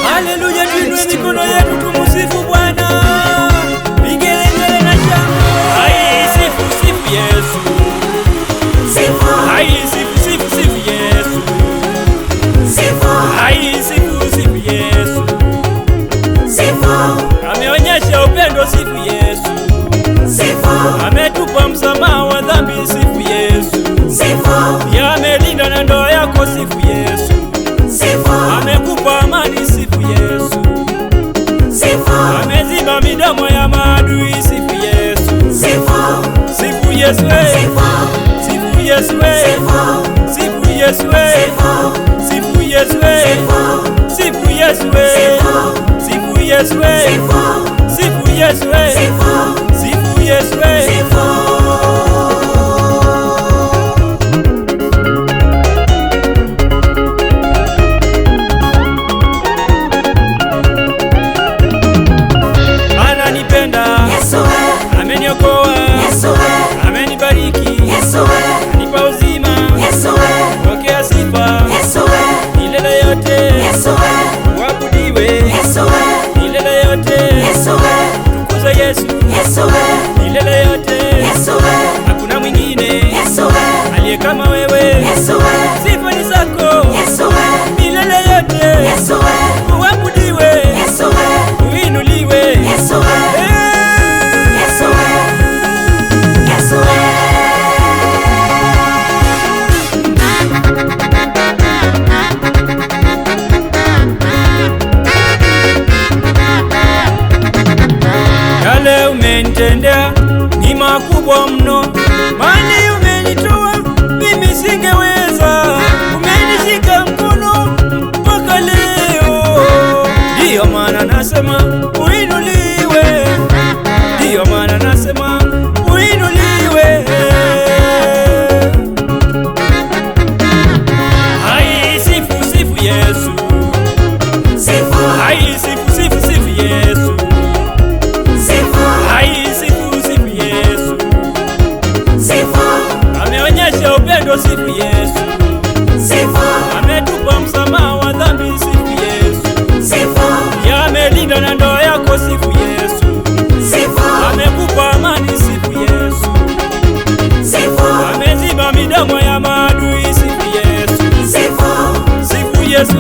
Haleluya, tuinue mikono yetu tumusifu Bwana. Vigelegele na shangwe. Ai, sifu sifu Yesu. Sifu. Ai, sifu sifu sifu Yesu. Sifu. Ai, sifu sifu Yesu. Sifu. Ameonyesha upendo, sifu Yesu. Sifu. Ametupa msamaha wa dhambi, sifu Yesu. Sifu. Amelinda na ndoa yako, sifu Yesu. Sifu. Amekupa amani, sifu Yesu. Sifu. Ameziba midomo ya maadui, sifu Yesu. Sifu. Sifu Yesu, Sifu. sifu Yesu, Sifu. sifu Yesu, Sifu. sifu Yesu, Sifu. sifu Yesu, Sifu. sifu Yesu, Sifu. sifu Yesu, Sifu. sifu Yesu. Sifu. Ananipenda, Yesu we. ameniokoa, Yesu we. amenibariki, Yesu we. anipa uzima, Yesu we. pokea sifa Yesu we. milele yote, Yesu we. uabudiwe Yesu we. milele yote, Yesu we. tukuza Yesu Yesu we. milele yote, Yesu we. hakuna mwingine Yesu we. aliye kama wewe. Yesu we. Sifa ni zako Yesu we. milele yote, Yesu we. uabudiwe, Yesu we. uinuliwe. Yesu we. Yesu we. Yesu we. Yale umenitendea ni makubwa mno, mali umenitoa mimi singeweza, umenishika mkono mpaka leo. Ndiyo maana nasema uinuliwe, ndiyo maana nasema uinuliwe. Ai, sifu sifu Yesu, Sifu. ai, sifu sifu sifu Yesu, Sifu. ai, sifu sifu Yesu. Sifu. Ameonyesha upendo, sifu Yesu. Sifu. Ametupa msamaha wa dhambi, sifu Yesu. Sifu. Amelinda na ndoa yako, sifu Yesu. Sifu. Amekupa amani, sifu Yesu. Sifu. Ameziba midomo ya maadui, sifu Yesu. Sifu. Sifu Yesu,